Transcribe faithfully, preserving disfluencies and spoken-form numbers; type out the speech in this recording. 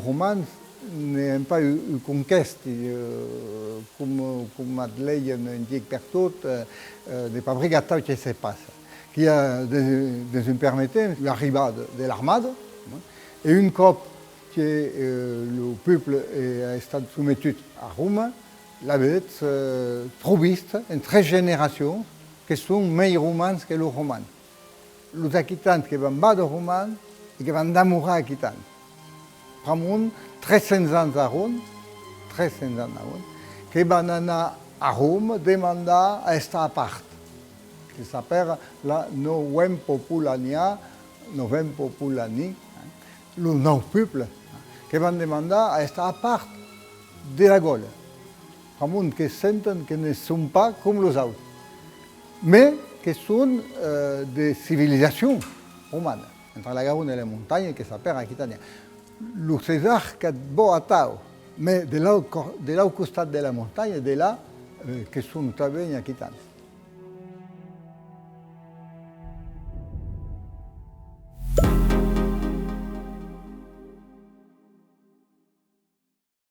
Romans n'èn pas un, un conquèsti, eh, com, com at lejan un gic pertot, eh, eh, n'es pas bric atau que se passa. Qu'i a, dins, dins un permèr temps, l'arribada de l'armada, eh, e un còp que, eh, lo pòble, eh, a estat sometut a Roma, l'avetz, eh, pro vist en tres generacions que son mei romans que los romans. Los aquitans que van vàder Roman e que van damorar aquitans. Pr'amont, tres cents ans a hont, tres cents ans a hont, que van anar a Roma demandar a estar a part, que s'apèra la Novempopulania, Novempopulani, eh, los nòus pòbles, eh, que van demandar a estar a part de la Gòla. Pr'amont que senten que ne son pas com los auts, mès que son, eh, de civilizacion romana, entre la Garona e la montanha, que s'apèra Aquitània. Lo Cesar qu'at vòu atau, mès de l'aut co-, de l'aut costat de la montanha, de là, eh, que son tanben aquitans.